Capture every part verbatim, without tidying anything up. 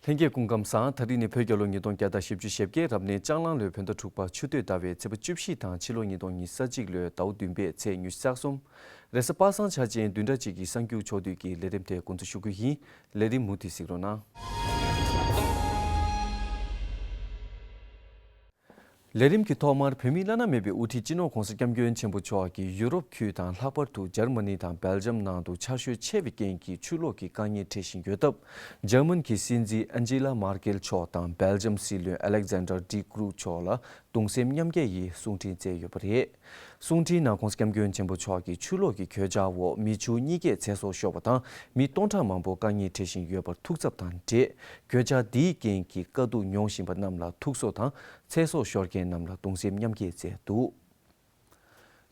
ལྷན་རྒྱས་སྐུ་ཁམས་བཟང་། ད་རིང་ནི་བོད་རྒྱལ་ལོ་ཉིས་སྟོང་བརྒྱ་དང་བཞི་བཅུ་ཞེ་བརྒྱད་རབ་གནས་ལྕགས་གླང་ལོའི་བོད་ཟླ་དྲུག་པ་ཆུ་སྟོད་ཟླ་བའི་ཚེས་པ་བཅུ་བཞི་དང་ཕྱི་ལོ་ཉིས་སྟོང་ཉི་ཤུ་རྩ་གཅིག་ལོའི་ཟླ་བ་བདུན་པའི་ཚེས་ཉི་ཤུ་རྩ་གསུམ། རེས་གཟའ་པ་སངས་འཆར་ཅན་བདུན་ཕྲག་གཅིག་གི་གསར་འགྱུར་ཕྱོགས་བསྡུས་ཀྱི་ལས་རིམ་དེ་འགོ་འཛུགས་ཞུ་རྒྱུ་ཡིན། ལས་རིམ་མུ་མཐུད་གཟིགས་རོགས་གནང་། ལས་རིམ་གྱི་ཐོག་མར་བོད་མིའི་བླ་ན་མེད་པའི་དབུ་ཁྲིད་སྤྱི་ནོར་༧གོང་ས་༧སྐྱབས་མགོན་ཆེན་པོ་མཆོག་གིས་ཡུ་རོབ་ཁུལ་དང་ལྷག་པར་དུ་འཇར་མ་ནི་དང་སྦེལ་ཇམ་ནང་དུ་ཆར་ཞོད་ཆེ་བའི་རྐྱེན་གྱིས་ཆུ་ལོག་གི་དཀའ་ངལ་འཕྲད་བཞིན་ཡོད་སྟབས། འཇར་མན་གྱི་སྲིད་འཛིན་ཨན་ཇི་ལ་མར་ཀེལ་མཆོག་དང་སྦེལ་ཇམ་སྲིད་བློན་ཨ་ལེག་ཛན་ཌར་ཌི་ཀྲུག་མཆོག་ལ་གདུང་སེམས་མཉམ་སྐྱེད་ཡི་གསུང་འཕྲིན་བསྩལ་ཡོད་པ་རེད། གསུང་འཕྲིན་ནང་༧གོང་ས་༧སྐྱབས་མགོན་ཆེན་པོ་མཆོག་གིས་ཆུ་ལོག་གི་གོད་ཆག་འོག་མི་ཆུང་གཉིས་ཀས་ཚེ་སྲོག་ཤོར་བ་དང་། མི་སྟོང་ཕྲག་མང་པོ་དཀའ་ངལ་འཕྲད་བཞིན་ཡོད་པར་ཐུགས་འཚབ་དང་འབྲེལ། གོད་ཆག་འདིའི་རྐྱེན་གྱིས་དཀའ་སྡུག་མྱོང་བཞིན་པ་རྣམས་ལ་ཐུགས་གསོ་དང་། ཚེ་སྲོག་ཤོར་མཁན་རྣམས་ལ་གདུང་སེམས་མཉམ་སྐྱེད་བསྩལ་འདུག་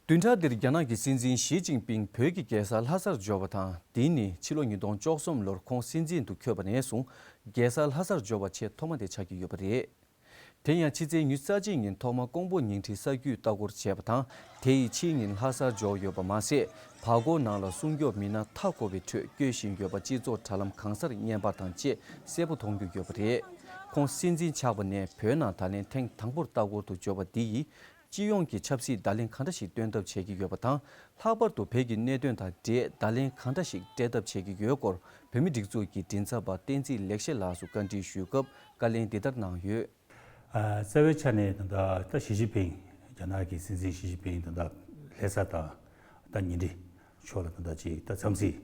བདུན་ཕྲག་འདིར་རྒྱ་ནག་གི་སྲིད་འཛིན་ཞི་ཅིན་ཕིང་བོད་ཀྱི་རྒྱལ་ས་ལྷ་སར་འབྱོར་བ་དང་། འདི་ནི་ཕྱི་ལོ་ཉིས་སྟོང་བཅུ་གསུམ་ལོར་ཁོང་སྲིད་འཛིན་དུ་འཁོད་པ་ནས་བཟུང་རྒྱལ་ས་ལྷ་སར་འབྱོར་བ་ཆེས་ཐོག་མ་དེ་ཆགས་ཀྱི་ཡོད་པ་རེད། དེ་ཡང་ཕྱི་ཚེས་ཉི་ཤུ་རྩ་གཅིག་ཉིན་ཐོག་མར་ཀོང་པོ་ཉིང་ཁྲི་ས་རྒྱུད་ལྟ་སྐོར་བྱས་པ་དང་། དེ་ཡི་ཕྱིའི་ཉིན་ལྷ་སར་འབྱོར་ཡོད་པ་མ་ཟད། བར་སྐོར་ནང་ལ་སྲུང་སྐྱོབ་མི་སྣ་མཐའ་འཁོབ་པའི་ཁྲོད་སྐྱོད་བཞིན་ཡོད་པ་སྤྱི་ཚོགས་དྲ་ལམ་གང་སར་བརྙན་པར་དང་བཅས་གསལ་པོ་མཐོང་རྒྱུ་ཡོད་པ་རེད། ཁོང་སྲིད་འཛིན་ཆགས་པ་ནས་བོད་ནང་ད་ལན་ཐེངས་དང་པོར་ལྟ་སྐོར་དུ་འབྱོར་བ་འདི་ཡིས། སྤྱི་ཡོངས་ཀྱི་ཆབ་སྲིད་བརྡ་ལན་གང་འདྲ་ཞིག་སྟོན་ཐབས་བྱེད་ཀྱི་ཡོད་པ་དང་། ལྷག་པར་དུ་བོད་ཀྱི་གནད་དོན་དང་འབྲེལ་བརྡ་ལན་གང་འདྲ་ཞིག་སྤྲད་ཐབས་བྱེད་ཀྱི་ཡོད་སྐོར། བོད་མིའི་སྒྲིག་འཛུགས་ཀྱི་མགྲིན་ཚབ་པ་བསྟན་འཛིན་ལེགས་བཤད་ལགས་སུ་བཀའ་འདྲི་ཞུས་སྐབས་བཀའ་ལན་འདི་ལྟར་གནང་ཡོད། ཨ། རྩ་བའི་ཆ་ནས་ད་ལྟ་ད་ཞི་ཅིན་ཕིང་རྒྱ་ནག་གི་སྲིད་འཛིན་ཞི་ཅིན་ཕིང་ད་ལྟ་ལྷ་ས་དང་ད་ཉིང་ཁྲི་ཕྱོགས་ལ་ད་ལྟ་ཅིག་ད་འཚམས་གཟིགས་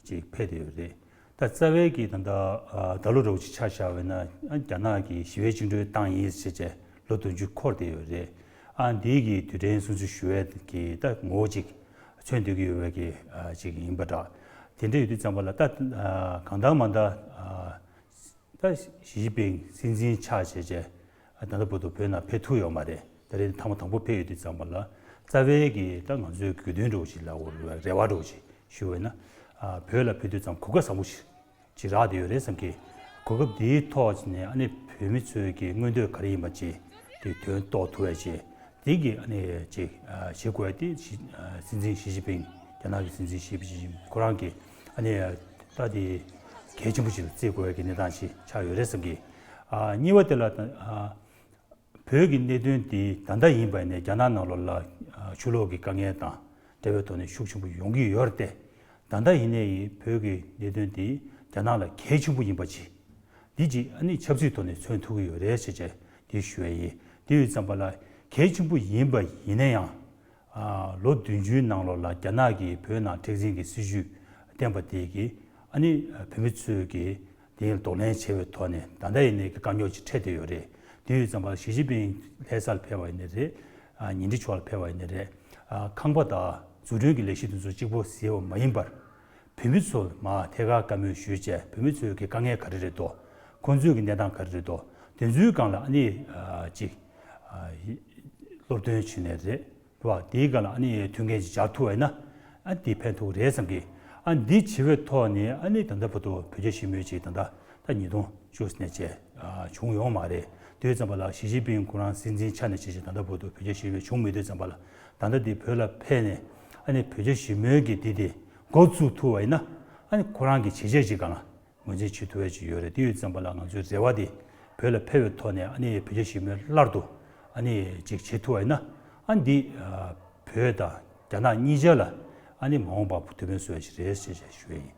ཅིག་ཕེབས་བསྡད་ཡོད་རེད། ད་རྩ་བའི་གི་ད་ལྟ་ཨ་ད་ལོ་འདྲ་བོ་ཅིག་ཆ་བཞག་པ་ཡིན་ན། ཨ། རྒྱ་ནག་གི་ཞི་བའི་བཅིངས་འགྲོལ་བཏང་ཡིན་ཟེར་བྱས་ལོ་བདུན་ཅུ་འཁོར་བསྡད་ཡོད་རེད། ཨ། འདིའི་གི་དུས་དྲན་སྲུང་བརྩི་ཞུ་བའི་གི་ད་ངོ་བོ་ཅིག་མཚོན་སྡོད་ཀྱི་ཡོད་པའི་གི་ཨ་ཅིག་ཡིན་པ་འདྲ། དེ་འདྲ་ཡོད་དུས་ཙམ་པ་ལ་ད་ཨ་གང་ལྟར་མ་ལྟར་ཨ། ད་ཞི་ཅིན་ཕིང་སྲིད་འཛིན་ཆགས་བྱས་བྱས་ད་ལྟ་བར་དུ་བོད་ནང་ཕེབས་ཐུབ་ཡོད་མ་རེད། ད་རེས་ཐེངས་མ་དང་པོ་ཕེབས་ཡོད་དུས་ཙམ་པ་ལ་རྩ་བའི་གི་ད་ང་ཚོའི་དགོས་འདུན་འདྲ་བོ་ཞིག་ལབ་དགོས་རེད་པ། རེ་བ་འདྲ་བོ་ཞིག་ཞུ་བས་ན། ཨ། བོད་ལ་ཕེབས་དུས་ཙམ་གོ་སྐབས་བཟང་པོ་ཞིག་ཅིག་རག་བསྡད་ཡོད་རེད་བསམ་གི། གོ་སྐབས་འདིའི་ཐོག་ནས་ཨ་ནི་བོད་མི་ཚོའི་གི་མངོན་འདོད་ག་རེ་ཡིན་པ་ཅིག་དེ་དོན་རྟོགས་ཐུབ་པ་ཅིག་དེ་གི་ཨ་ནི་ཅིག་ཨ་བྱེད་དགོས་དེ་ཞི་ཨ་སྲིད་འཛིན་ཞི་ཅིན་ཕིང་རྒྱ་ནག་གི་སྲིད་འཛིན་ཞི་ཅིན་ཕིང་ཁོ་རང་གི་ཨ་ནི་ད་དེ་གལ་ཆེན་པོ་ཞིག་ལ་བརྩི་དགོས་ཀྱི་གནས་སྟངས་ཤིག་ཆགས་ཡོད་རེད་བསམ་གི། ཨ་གཉིས་པ་དེ་ལ་ཨ་བོད་ཀྱི་གནད་དོན་དེ་ད་ལྟ་ཡིན་པ་ནས་རྒྱ་ནག་ནང་ལོགས་ལ་ཨ་ཆུ་ལོག་གི་དཀའ་ངལ་དང་འབྲེལ་བའི་ཐོག་ནས་ཤུགས་ཆེན་པོ་ཡོང་གི་ཡོད་རེད་དེ། ད་ལྟ་ཡིན་ནའི་བོད་ཀྱི་གནད་དོན་དེ་རྒྱ་ནག་ལ་གལ་ཆེན་པོ་ཡིན་པ་ཅིག་འདི་ཅིག་ཨ་ནི་ཆབ་སྲིད་ཐོག་ནས་མཚོན་ཐུབ་ཀྱི་ཡོད་རེད་ཟེར་བྱས་འདི་ཞུ་ཡ་ཡིན། དེ་ཡོད་ཙམ་པ་ལ་གལ་ཆེན་པོ་ཡིན་པ་ཡིན་ན་ཡང་། ཨ་ལོ་བདུན་ཅུའི་ནང་ལོགས་ལ་རྒྱ་ནག་གིས་བོད་ནང་མཁྲེགས་འཛིན་གྱི་སྲིད་བྱུས་བསྟན་པ་དེ་གིས་ཨ་ནི་བོད་མི་ཚོས་ཀྱིས་དེ་གདོང་ལེན་བྱས་པའི་ཐོག་ནས་ད་ལྟ་ཡིན་ནའི་དཀའ་རྙོག་ཅིག་འཕྲད་བསྡད་ཡོད་རེད། དེ་ཡོད་ཙམ་པ་ཞི་ཅིན་ཕིང་ལྷ་སར་ཕེབས་པ་ཡིན་ནའི་རེད། ཨ་ཉིང་ཁྲི་ཕྱོགས་ལ་ཕེབས་པ་ཡིན་ནའི་རེད། ཨ་ཁང་པ་དང་འཛུགས་སྐྲུན་གྱི་ལས་གཞི་དེ་ཚོ་གཅིག་པོ་ཟེར་བ་མ་ཡིན་པར། བོད་མི་ཚོར་མར་ཐད་ཀར་བཀའ་མོལ་ཞུས་བྱས་བོད་མི་ཚོའི་གི་དཀའ་ངལ་ག་རེ་རེད་དོ། ཁོང་ཚོའི་གི་གནས་སྟངས་ག་རེ་རེད་དོ། དེ་ཚོའི་སྒང་ལ་ཨ་ནི་ཨ་ཅིག་ཨ་སློབ་སྟོན་བྱས་ནས་རེད་བ། དེའི་སྒང་ལ་ཨ་ནི་མཐུན་རྐྱེན་ཅིག་སྦྱར་ཐུབ་པ་ཡིན་ན་ཨ་འདི་ཕན་ཐོགས་རེད་བསམ་གི། ཨ་འདི་བྱེད་པའི་ཐོག་ནས་ཨ་ནི་ད་ལྟ་བར་དུ་བོད་རྒྱ་ཞི་མོལ་ཅིག་ད་ལྟ་ད་ཉིས་སྟོང་བཅུ་ནས་བྱས་ཨ་བྱུང་ཡོད་མ་རེད། དེ་ཙམ་པ་ལ་ཞི་ཅིན་ཕིང་ཁོ་རང་སྲིད་འཛིན་ཆགས་ནས་བྱས་བྱས་ད་ལྟ་བར་དུ་བོད་རྒྱ་ཞི་མོལ་བྱུང་མེད་དུས་ཙམ་པ་ལ་ད་ལྟ་འདི་བོད་ལ་ཕེབས་ནས་ཨ་ནི་བོད་རྒྱ་ཞི་མོལ་གྱི་འདི་དེ་འགོ་བཙུགས་ཐུབ་པ་ཡིན་ན་ཨ་ནི་ཁོ་རང་གི་བྱས་རྗེས་ཅིག་སྒང་ལ་ངོས་འཛིན་བྱེད་ཐུབ་ཡ་ཅིག་ཡོད་རེད། དེ་ཡོད་ཙམ་པ་ལ་ང་ཚོའི་རེ་བ་དེ་བོད་ལ་ཕེབས་པའི་ཐོག་ནས་ཨ་ནི་བོད་རྒྱ་ཞི་མོལ་སླར་དུ་ཨ་ནི་ཅིག་བྱེད་ཐུབ་པ་ཡིན་ན་ཨ་འདི་ཨ་བོད་དང་རྒྱ་ནག་གཉིས་ཆ་ལ་ཨ་ནི་མ་འོངས་པ་དོ་ཕན་གསོས་ཡ་ཅིག་རེད་ཅེས་ཞུ་ཡ་ཡིན།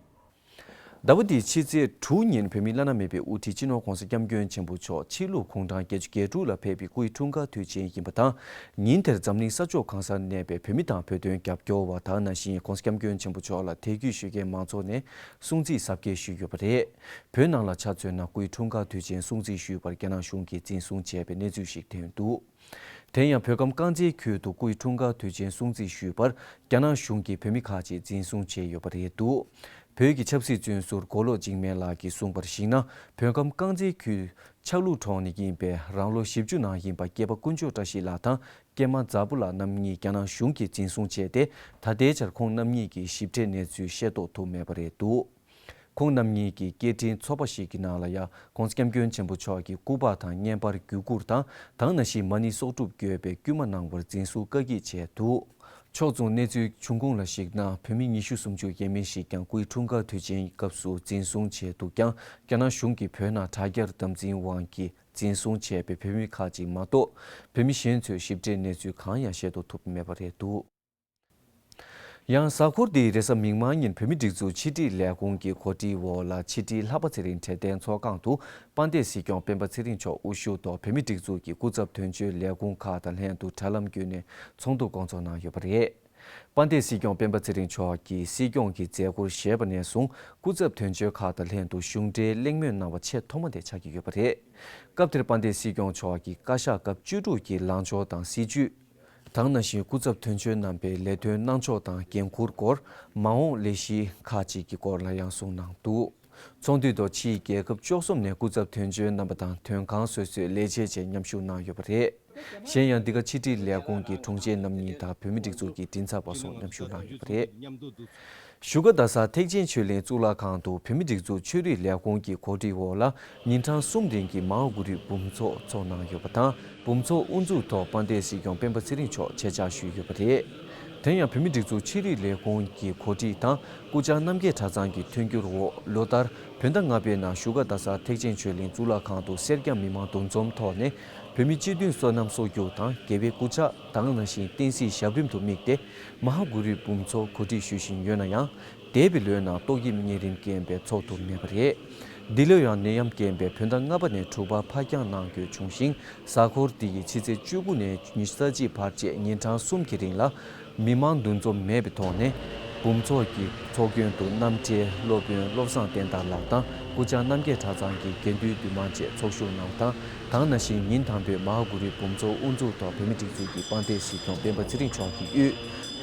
ཟླ་བ་འདིའི་ཕྱི་ཚེས་དྲུག་ཉིན་བོད་མིའི་བླ་ན་མེད་པའི་དབུ་ཁྲིད་སྤྱི་ནོར་༧གོང་ས་༧སྐྱབས་མགོན་ཆེན་པོ་མཆོག་ཕྱི་ལུགས་གུང་གྲངས་བརྒྱད་ཅུ་གྱ་དྲུག་ལ་ཕེབས་པའི་སྐུའི་འཁྲུངས་སྐར་དུས་ཆེན་ཡིན་པ་དང་། ཉིན་དེར་འཛམ་གླིང་ས་ཕྱོགས་གང་སར་གནས་པའི་བོད་མི་དང་བོད་དོན་རྒྱབ་སྐྱོར་བ་དག་ནང་བཞིན་༧གོང་ས་༧སྐྱབས་མགོན་ཆེན་པོ་མཆོག་ལ་དད་གུས་ཞུ་མཁན་མང་ཚོགས་ནས་སྲུང་བརྩི་གཟབ་རྒྱས་ཞུས་ཡོད་པ་རེད། བོད་ནང་ལ་ཆ་མཚོན་ན་སྐུའི་འཁྲུངས་སྐར་དུས་ཆེན་སྲུང་བརྩི་ཞུས་པར་རྒྱ་ནག་གཞུང་གིས་འཛིན་བཟུང་བྱས་པའི་གནས་ཚུལ་ཞིག་ཐོན་འདུག་དེ་ཡང་བོད་ཁམས་དཀར་མཛེས་ཁུལ་དུ་སྐུའི་འཁྲུངས་སྐར་དུས་ཆེན་སྲུང་བརྩི་ཞུས་པར་རྒྱ་ནག་གཞུང་གིས་བོད་མི་ཁག་ཅིག་འཛིན་བཟུང་བྱས་ཡོད་པ་རེད་འདུག་བོད་ཀྱི་ཆབ་སྲིད་བཙོན་ཟུར་མགོ་ལོག་འཇིགས་མེད་ལགས་ཀྱིས་གསུངས་པར་གཞིགས་ན། བོད་ཁམས་དཀར་མཛེས་ཁུལ་ཆག་ལུག་གྲོང་ནས་ཡིན་པའི་རང་ལོ་བཞི་བཅུ་ནང་ཡིན་པ་སྐྱེས་པ་དཀོན་མཆོག་བཀྲ་ཤིས་ལགས་དང་སྐྱེས་མ་མཛའ་བོ་ལགས་རྣམ་གཉིས་རྒྱ་ནག་གཞུང་གིས་འཛིན་བཟུང་བྱས་ཏེ། ད་ལྟའི་ཆར་ཁོང་རྣམ་གཉིས་ཀྱི་ཞིབ་ཕྲའི་གནས་ཚུལ་ཤེས་རྟོགས་ཐུབ་མེད་པ་རེད་འདུག་ཁོང་རྣམ་གཉིས་ཀྱི་སྐད་འཕྲིན་ཚོགས་པ་ཞིག་གི་ནང་ལ་ཡང་༧གོང་ས་༧སྐྱབས་མགོན་ཆེན་པོ་མཆོག་གི་སྐུ་པར་དང་བརྙན་པར་བརྒྱུད་བསྐུར་དང་། དེ་ནང་བཞིན་མ་ཎི་གསོག་སྒྲུབ་དགོས་པའི་བསྐུལ་མ་གནང་བར་འཛིན་བཟུང་བཀག་སྐྱིལ་བྱས་འདུག་ཕྱོགས་མཚུངས་གནས་ཚུལ་བྱུང་ཁུངས་ལ་གཞིགས་ན། བོད་མི་ཉི་ཤུ་སུམ་ཅུ་ཡས་མས་ཤིག་ཀྱང་སྐུའི་འཁྲུངས་སྐར་དུས་ཆེན་སྐབས་སུ་འཛིན་བཟུང་བྱས་འདུག་ཀྱང་། རྒྱ་ནག་གཞུང་གིས་བོད་ནང་དྲ་རྒྱར་དམ་འཛིན་དབང་གིས་འཛིན་བཟུང་བྱས་པའི་བོད་མི་ཁག་ཅིག་མ་གཏོགས། བོད་མི་གཞན་ཚོའི་ཞིབ་ཕྲའི་གནས་ཚུལ་གང་ཡང་ཤེས་རྟོགས་ཐུབ་མེད་པ་རེད་འདུག། ཡང་གཟའ་འཁོར་འདིའི་རེས་གཟའ་མིག་དམར་ཉིན་བོད་མིའི་སྒྲིག་འཛུགས་ཕྱི་དྲིལ་ལས་ཁུངས་ཀྱི་གོ་སྒྲིག་འོག་ལ་ཕྱི་དྲིལ་ལྷག་པ་ཚེ་རིང་འཕྲོད་བསྟེན་ཚོགས་ཁང་དུ་དཔལ་ལྡན་སྲིད་སྐྱོང་སྤེན་པ་ཚེ་རིང་མཆོག་དབུ་བཞུགས་ཐོག་བོད་མིའི་སྒྲིག་འཛུགས་ཀྱི་སྐུ་ཚབ་དོན་གཅོད་ལས་ཁུངས་ཁག་དང་ལྷན་དུ་དྲ་ལམ་བརྒྱུད་ནས་ཚོགས་འདུ་སྐོང་ཚོགས་གནང་ཡོད་པ་རེད། དཔལ་ལྡན་སྲིད་སྐྱོང་སྤེན་པ་ཚེ་རིང་མཆོག་གིས་སྲིད་སྐྱོང་གི་མཛད་སྒོར་ཞུགས་པ་ནས་བཟུང་སྐུ་ཚབ་དོན་གཅོད་ཁག་དང་ལྷན་དུ་གཞུང་འབྲེལ་གླེང་མོལ་གནང་བ་ཆེས་ཐོག་མ་དེ་ཆགས་ཀྱི་ཡོད་པ་རེད། སྐབས་དེར་དཔལ་ལྡན་སྲིད་སྐྱོང་མཆོག་གིས་བཀའ་ཤག་སྐབས་བཅུ་དྲུག་གི་ལངས་ཕྱོགས་དང་སྲིད་བྱུས། དེ་ནང་བཞིན་སྐུ་ཚབ་དོན་གཅོད་རྣམ་པའི་ལས་དོན་གནང་ཕྱོགས་དང་འགན་འཁུར་སྐོར། མ་འོངས་ལས་གཞི་ཁག་ཅིག་གི་སྐོར་ལ་ཡང་གསུངས་གནང་འདུག། ཚོགས་འདུའི་ཐོག་ཕྱིའི་རྒྱལ་ཁབ་བཅུ་གསུམ་ནས་སྐུ་ཚབ་དོན་གཅོད་རྣམ་པ་དང་དོན་ཁང་སོ་སོའི་ལས་བྱེད་བཅས་མཉམ་ཞུགས་གནང་ཡོད་པ་རེད། གཞན་ཡང་འདི་ག་ཕྱི་དྲིལ་ལས་ཁུངས་ཀྱི་དྲུང་ཆེ་རྣམ་གཉིས་དང་བོད་མིའི་སྒྲིག་འཛུགས་ཀྱི་མགྲིན་ཚབ་པ་སོགས་མཉམ་ཞུགས་གནང་ཡོད་པ་རེད། བཞུགས་སྒར་རྡ་སར་ཐེག་ཆེན་ཆོས་གླིང་གཙུག་ལག་ཁང་དུ་བོད་མིའི་སྒྲིག་འཛུགས་ཆོས་རིག་ལས་ཁུངས་ཀྱི་གོ་སྒྲིག་འོག་ལ་ཉིན་གྲངས་གསུམ་རིང་གི་མ་ཧཱ་གུ་རུའི་འབུམ་ཚོགས་འཚོགས་གནང་ཡོད་པ་དང་། འབུམ་ཚོགས་དབུ་འཛུགས་ཐོག་དཔལ་ལྡན་སྲིད་སྐྱོང་སྤེན་པ་ཚེ་རིང་མཆོག་ཆེད་བཅར་ཞུས་ཡོད་པ་རེད། དེ་ཡང་བོད་མིའི་སྒྲིག་འཛུགས་ཆོས་རིག་ལས་ཁུངས་ཀྱི་གོ་སྒྲིག་དང་སྐུ་བཅར་རྣམ་རྒྱལ་གྲྭ་ཚང་གི་མཐུན་འགྱུར་འོག་ལོ་ལྟར་བོད་ཟླ་ལྔ་པའི་ནང་བཞུགས་སྒར་རྡ་སར་ཐེག་ཆེན་ཆོས་གླིང་གཙུག་ལག་ཁང་དུ་སེར་སྐྱ་མི་མང་འདུ་འཛོམས་ཐོག་ནས་བོད་མིའི་སྤྱི་མཐུན་བསོད་ནམས་གསོག་རྒྱུ་དང་། དགེ་བའི་སྐུ་ཕྱྭ་དང་ནང་བཞིན་བསྟན་སྲིད་ཞབས་རིམ་དུ་དམིགས་ཏེ་མ་ཧཱ་གུ་རུའི་འབུམ་ཚོགས་གོ་སྒྲིག་ཞུ་བཞིན་ཡོད་ན་ཡང་། འདས་པའི་ལོའི་ནང་ཏོག་དབྱིབས་གཉན་རིམས་རྐྱེན་པས་འཚོགས་ཐུབ་མེད་པ་རེད། འདི་ལོ་ཡང་ནད་ཡམས་རྐྱེན་པས་བོད་ཟླ་ལྔ་པ་ནས་དྲུག་པ་ཕར་འགྱངས་གནང་དགོས་བྱུང་ཞིང་། གཟའ་འཁོར་འདི་ཡི་ཕྱི་ཚེས་བཅུ་དགུ་ནས་ཉི་ཤུ་རྩ་གཅིག་བར་བཅས་ཉིན་གྲངས་གསུམ་གྱི་རིང་ལ་མི་མང་འདུ་འཛོམས་མེད་པའི་ཐོག་ནས། འབུམ་ཚོགས་ཀྱི་ཚོགས་མགོན་དུ་རྣམ་གྲྭའི་སློབ་དཔོན་བློ་བཟང་བསྟན་དར་ལགས་དང་། སྐུ་བཅར་རྣམ་རྒྱལ་གྲྭ་ཚང་གི་དགེ་འདུན་འདུས་མང་བཅས་ཚོགས་ཞུགས་གནང་དང་། དེ་ནང་བཞིན་ཉིན་དང་པོའི་མ་ཧཱ་གུ་རུའི་འབུམ་ཚོགས་དབུ་འཛུགས་ཐོག་བོད་མིའི་སྒྲིག་འཛུགས་ཀྱི་དཔལ་ལྡན་སྲིད་སྐྱོང་སྤེན་པ་ཚེ་རིང་མཆོག་གིས་དབུས་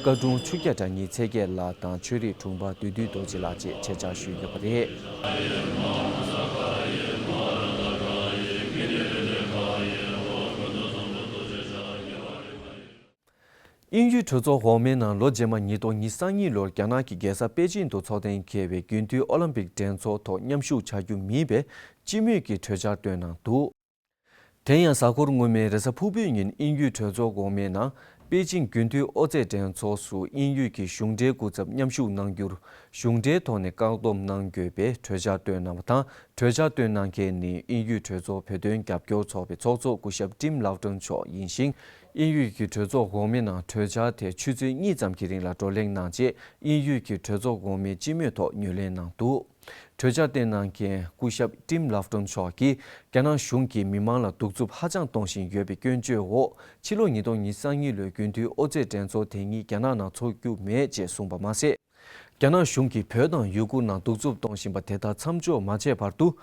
བཀའ་དྲུང་ཆོས་རྒྱལ་དྲ་ཉིལ་ཚེ་རྒྱལ་ལགས་དང་ཆོས་རིག་དྲུང་འཕར་བདུད་འདུལ་རྡོ་རྗེ་ལགས་བཅས་ཆེད་བཅར་ཞུས་ཡོད་པ་རེད། དབྱིན་ཡུལ་གྲོས་ཚོགས་འོག་མའི་ནང་ལོ་རྗེས་མ་ཉིས་སྟོང་ཉི་ཤུ་རྩ་གཉིས་ལོར་རྒྱ་ནག་གི་རྒྱལ་ས་པེ་ཅིང་དུ་འཚོགས་གཏན་འཁེལ་བའི་རྒྱུན་མཐུད་ཨོ་ལིམ་པིག་འགྲན་ཚོགས་ཐོག་མཉམ་ཞུགས་བྱ་རྒྱུ་མིན་པའི་སྤྱི་མོས་ཀྱི་གྲོས་འཆར་བཏོན་གནང་འདུག། དེ་ཡང་གཟའ་འཁོར་སྔོན་མའི་རེས་གཟའ་ཕུར་བུའི་ཉིན་དབྱིན་ཡུལ་གྲོས་ཚོགས་འོག་མའི་ནང་པེ་ཅིང་རྒྱུན་མཐུད་ཨོ་རྩལ་འགྲན་ཚོགས་སུ་དབྱིན་ཡུལ་གྱི་གཞུང་འབྲེལ་སྐུ་ཚབ་མཉམ་ཞུགས་གནང་རྒྱུར་གཞུང་འབྲེལ་ཐོག་ནས་བཀག་སྡོམ་གནང་དགོས་པའི་གྲོས་འཆར་བཏོན་གནང་བ་དང་། གྲོས་འཆར་བཏོན་གནང་མཁན་ནི་དབྱིན་ཡུལ་གྲོས་ཚོགས་བོད་དོན་རྒྱབ་སྐྱོར་ཚོགས་པའི་ཚོགས་གཙོ་སྐུ་ཞབས་ཊིམ་ལའུ་ཊོན་མཆོག་ཡིན་ཞིང་། དབྱིན་ཡུལ་གྱི་གྲོས་ཚོགས་འོག་མའི་ནང་གྲོས་འཆར་དེ་ཆུ་ཚོད་གཉིས་ཙམ་གྱི་རིང་ལ་བགྲོ་གླེང་གནང་རྗེས། དབྱིན་ཡུལ་གྱི་གྲོས་ཚོགས་འོག་མའི་སྤྱི་མོས་ཐོག་ངོས་ལེན་གནང་འདུག། གྲོས་འཆར་བཏོན་གནང་མཁན་སྐུ་ཞབས་ཊིམ་ལའུ་ཊོན་མཆོག་གིས། རྒྱ་ནག་གཞུང་གིས་མི་མང་ལ་གདུག་རྩུབ་ཧ་ཅང་གཏོང་བཞིན་ཡོད་པའི་སྐྱོན་བརྗོད་འོག། ཕྱི་ལོ་ཉིས་སྟོང་ཉི་ཤུ་རྩ་གཉིས་ལོའི་རྒྱུན་མཐུད་ཨོ་རྩལ་འགྲན་ཚོགས་དེ་ཉིད་རྒྱ་ནག་ནང་འཚོགས་རྒྱུ་མེད་ཅེས་གསུངས་པ་མ་ཟད། རྒྱ་ནག་གཞུང་གིས་བོད་དང་ཡུ་གུར་ནང་གདུག་རྩུབ་གཏོང་བཞིན་པ་དེ་དག་མཚམས་འཇོག་མ་བྱས་བར་དུ།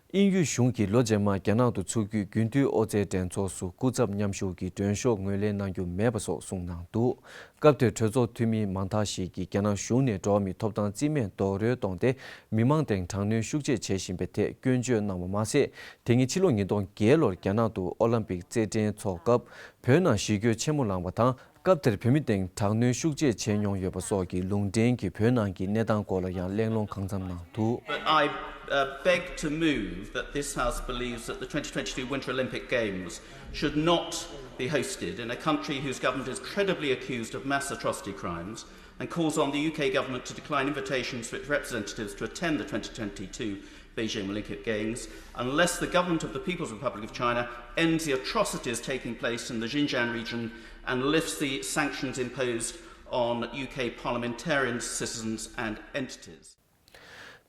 དབྱིན་ཡུལ་གཞུང་གིས་ལོ་རྗེས་མར་རྒྱ་ནག་ཏུ་འཚོགས་རྒྱུའི་རྒྱུན་མཐུད་ཨོ་རྩལ་འགྲན་ཚོགས་སུ་སྐུ་ཚབ་མཉམ་ཞུགས་ཀྱི་མགྲོན་ཤོག་ངོས་ལེན་གནང་རྒྱུ་མེད་པ་སོགས་གསུངས་གནང་འདུག། སྐབས་དེར་གྲོས་ཚོགས་འཐུས་མི་མང་དག་ཞིག་གིས་རྒྱ་ནག་གཞུང་ནས་འགྲོ་བ་མིའི་ཐོབ་ཐང་རྩིས་མེད་རྡོག་རོལ་བཏང་སྟེ། མི་མང་སྟེང་དྲག་གནོན་ཤུགས་ཆེ་བྱེད་བཞིན་པའི་ཐད་སྐྱོན་བརྗོད་གནང་བ་མ་ཟད། དེ་སྔའི་ཕྱི་ལོ་ཉིས་སྟོང་བརྒྱད་ལོར་རྒྱ་ནག་ཏུ་ཨོ་ལིམ་པིག་རྩེད་འགྲན་འཚོགས་སྐབས་བོད་ནང་ཞི་རྒོལ་ཆེན་མོ་ལངས་པ་དང་། སྐབས་དེར་བོད་མི་སྟེང་དྲག་གནོན་ཤུགས་ཆེ་བྱས་མྱོང་ཡོད་པ་སོགས་ཀྱི་ལུང་འདྲེན་གྱིས་བོད་ནང་གི་གནས་སྟངས་སྐོར་ལ་ཡང་གླེང་སློང་གང་འཚམ་གནང་འདུག། But I, uh, beg to move that this House believes that the twenty twenty-two Winter Olympic Games should not be hosted in a country whose government is credibly accused of mass atrocity crimes, and calls on the U K government to decline invitations for its representatives to attend the twenty twenty-two Beijing Olympic Games unless the government of the People's Republic of China ends the atrocities taking place in the Xinjiang region and lifts the sanctions imposed on U K parliamentarians, citizens and entities.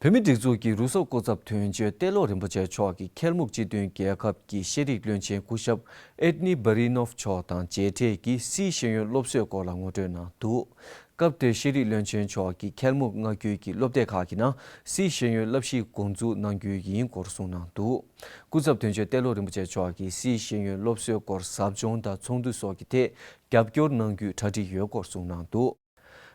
བོད་མིའི་སྒྲིག་འཛུགས་ཀྱི་རུ་ཟུར་སྐུ་ཚབ་དོན་གཅོད་ཏེ་ལོ་རིན་པོ་ཆེ་མཆོག་གིས་ཁལ་མུག་སྤྱི་མཐུན་རྒྱལ་ཁབ་ཀྱི་ཤེས་རིག་བློན་ཆེན་སྐུ་ཞབས་ཨེད་ནི་བྷ་རི་ནོབ་མཆོག་དང་མཇལ་འཕྲད་ཀྱིས་སིའི་ཤེས་ཡོན་སློབ་གསོའི་སྐོར་ལ་ངོ་སྤྲོད་གནང་འདུག། སྐབས་དེར་ཤེས་རིག་བློན་ཆེན་མཆོག་གིས་ཁལ་མུག་མངའ་ཁུལ་གྱི་སློབ་སྡེ་ཁག་གི་ནང་སིའི་ཤེས་ཡོན་བསླབ་གཞི་འགོ་འཛུགས་གནང་རྒྱུ་ཡིན་སྐོར་གསུངས་གནང་འདུག། སྐུ་ཚབ་དོན་གཅོད་ཏེ་ལོ་རིན་པོ་ཆེ་མཆོག་གིས་སིའི་ཤེས་ཡོན་སློབ་གསོའི་སྐོར་ཟབ་སྦྱོང་དང་ཚོགས་འདུ་སོགས་ཀྱི་ཐད་རྒྱབ་སྐྱོར་གནང་རྒྱུའི་གྲ་སྒྲིག་ཡོད་སྐོར་གསུངས་གནང་འདུག།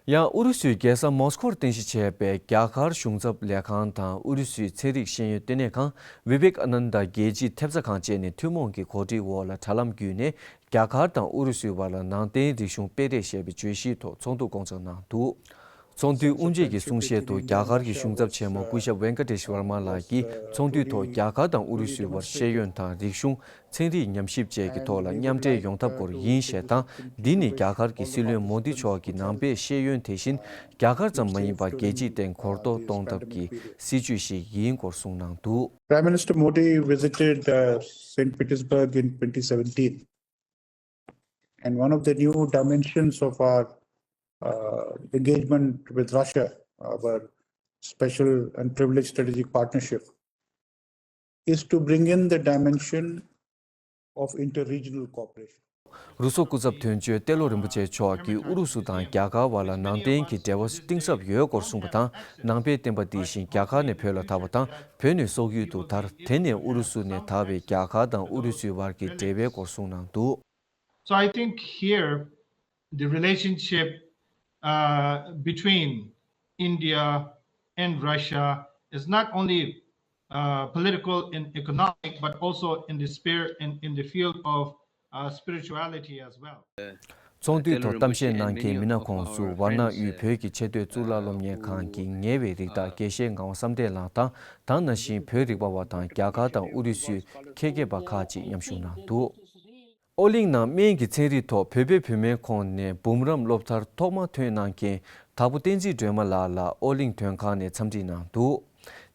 ཡང་ཨུ་རུ་སུའི་རྒྱལ་ས་མོ་སི་ཁོར་རྟེན་གཞི་བྱས་པའི་རྒྱ་གར་གཞུང་ཚབ་ལས་ཁང་དང་ཨུ་རུ་སུའི་ཚན་རིག་ཤེས་ཡོན་ལྟེ་གནས་ཁང་། བི་བེག་ཨ་ནན་ད་རྒྱལ་སྤྱིའི་ཐེབས་རྩ་ཁང་བཅས་ནས་ཐུན་མོང་གི་གོ་སྒྲིག་འོག་ལ་དྲ་ལམ་བརྒྱུད་ནས་རྒྱ་གར་དང་ཨུ་རུ་སུའི་བར་ལ་ནང་བསྟན་རིག་གཞུང་སྤེལ་རེས་ཞེས་པའི་བརྗོད་གཞིའི་ཐོག་ཚོགས་འདུ་སྐོང་ཚོགས་གནང་འདུག། ཚོགས་འདུའི་དབུ་འབྱེད་ཀྱི་གསུང་བཤད་དུ་རྒྱ་གར་གྱི་གཞུང་ཚབ་ཆེན་མོ་སྐུ་ཞབས་ཝེང་ཀ་ཏེ་ཤི་ཝར་མ་ལགས་ཀྱིས་ཚོགས་འདུའི་ཐོག་རྒྱ་གར་དང་ཨུ་རུ་སུའི་བར་ཤེས་ཡོན་དང་རིག་གཞུང་། ཚན་རིག་ཉམས་ཞིབ་བཅས་ཀྱི་ཐོག་ལ་མཉམ་འབྲེལ་ཡོང་ཐབས་སྐོར་ཡིན་ཞེས་དང་། འདི་ནི་རྒྱ་གར་གྱི་སྲིད་བློན་མོ་དི་མཆོག་གིས་ནང་པའི་ཤེས་ཡོན་དེ་བཞིན་རྒྱ་གར་ཙམ་མ་ཡིན་པར་རྒྱལ་སྤྱིའི་སྟེང་གོ་རྟོགས་གཏོང་ཐབས་ཀྱི་སྲིད་བྱུས་ཤིག་ཡིན་སྐོར་གསུངས་གནང་འདུག། Prime Minister Modi visited uh, Saint Petersburg in twenty seventeen. And one of the new dimensions of our uh, engagement with Russia, our special and privileged strategic partnership, is to bring in the dimension of inter-regional cooperation. རུ་སོ་སྐུ་ཚབ་དོན་གཅོད་ཏེ་ལོ་རིན་པོ་ཆེ་མཆོག་གིས་ཨུ་རུ་སུ་དང་རྒྱ་གར་བར་ལ་ནང་བསྟན་གྱི་འབྲེལ་བ་གཏིང་ཟབ་ཡོད་སྐོར་གསུངས་པ་དང་། ནང་པའི་བསྟན་པ་འདི་བཞིན་རྒྱ་གར་ནས་བོད་ལ་དར་བ་དང་། བོད་ནས་སོག་ཡུལ་དུ་དར། དེ་ནས་ཨུ་རུ་སུ་ནས་དར་བའི་རྒྱ་གར་དང་ཨུ་རུ་སུའི་བར་གྱི་འབྲེལ་བའི་སྐོར་གསུངས་གནང་འདུག། So I think here the relationship uh, between India and Russia is not only uh, political and economic, but also in the spirit and in the field of uh, spirituality as well. ཚོགས་འདུའི་ཐོག་གཏམ་བཤད་གནང་མཁན་མི་སྣ་ཁོང་ཚོས་ཝཱ་ཎ་དབུས་བོད་ཀྱི་ཆེས་མཐོའི་གཙུག་ལག་སློབ་གཉེར་ཁང་གི་ཉེ་བའི་རིགས་བདག་དགེ་བཤེས་ངག་དབང་བསམ་གཏན་ལགས་དང་། དེ་ནང་བཞིན་བོད་རིག་པ་བ་དང་རྒྱ་གར་དང་ཨུ་རུ་སུའི་ཁྱད་མཁས་པ་ཁག་ཅིག་མཉམ་ཞུགས་གནང་འདུག། ཨོ་གླིང་ནང་སྨན་གྱི་ཚན་རིག་ཐོག་བོད་པའི་བུད་མེད་ཁོངས་ནས་འབུམ་རམས་སློབ་མཐར་ཐོག་མ་ཐོན་གནང་མཁན་དྭགས་པོ་བསྟན་འཛིན་སྒྲོལ་མ་ལགས་ལ་ཨོ་གླིང་དོན་ཁང་ནས་འཚམས་འདྲི་གནང་འདུག།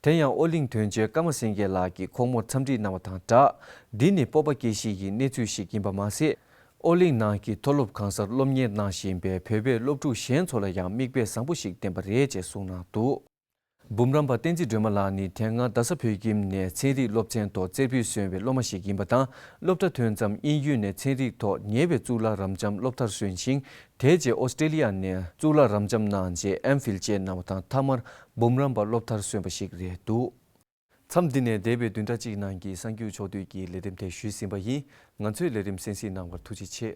དེ་ཡང་ཨོ་གླིང་དོན་གཅོད་ཀརྨ་སེང་གེ་ལགས་ཀྱིས་ཁོང་མོར་འཚམས་འདྲི་གནང་བ་དང་སྦྲགས། འདི་ནི་སྤོབས་པ་སྐྱེ་གཞི་ཡི་གནས་ཚུལ་ཞིག་ཡིན་པ་མ་ཟད། ཨོ་གླིང་ནང་གི་མཐོ་སློབ་གང་སར་སློབ་གཉེར་གནང་བཞིན་པའི་བོད་པའི་སློབ་ཕྲུག་གཞན་ཚོ་ལ་ཡང་མིག་དཔེ་བཟང་པོ་ཞིག་བསྟན་པ་རེད་ཅེས་གསུངས་གནང་འདུག། འབུམ་རམས་པ་བསྟན་འཛིན་སྒྲོལ་མ་ལགས་ནི་དེ་སྔ་རྡ་ས་བོད་ཁྱིམ་ནས་ཚན་རིག་སློབ་ཚན་ཐོག་རྩེར་ཕུད་སོན་པའི་སློབ་མ་ཞིག་ཡིན་པ་དང་། སློབ་གྲྭ་ཐོན་མཚམས་དབྱིན་ཡུལ་ནས་ཚན་རིག་ཐོག་ཉེ་བའི་གཙུག་ལག་རབ་འབྱམས་སློབ་མཐར་སོན་ཞིང་། དེ་རྗེས་ཨོ་སི་ཀྲེ་ལི་ཡ་ནས་གཙུག་ལག་རབ་འབྱམས་གནང་རྗེས་ཨེམ་ཕིལ་བཅས་གནང་བ་དང་། མཐའ་མར་འབུམ་རམས་པ་སློབ་མཐར་སོན་པ་ཞིག་རེད་འདུག། མཚམས་འདི་ནས་འདས་པའི་བདུན་ཕྲག་གཅིག་ནང་གི་གསར་འགྱུར་ཕྱོགས་བསྡུས་ཀྱི་ལས་རིམ་དེ་ཞུས་ཟིན་པ་ཡིན། ང་ཚོའི་ལས་རིམ་གསན་གཟིགས་གནང་བར་ཐུགས་རྗེ་ཆེ།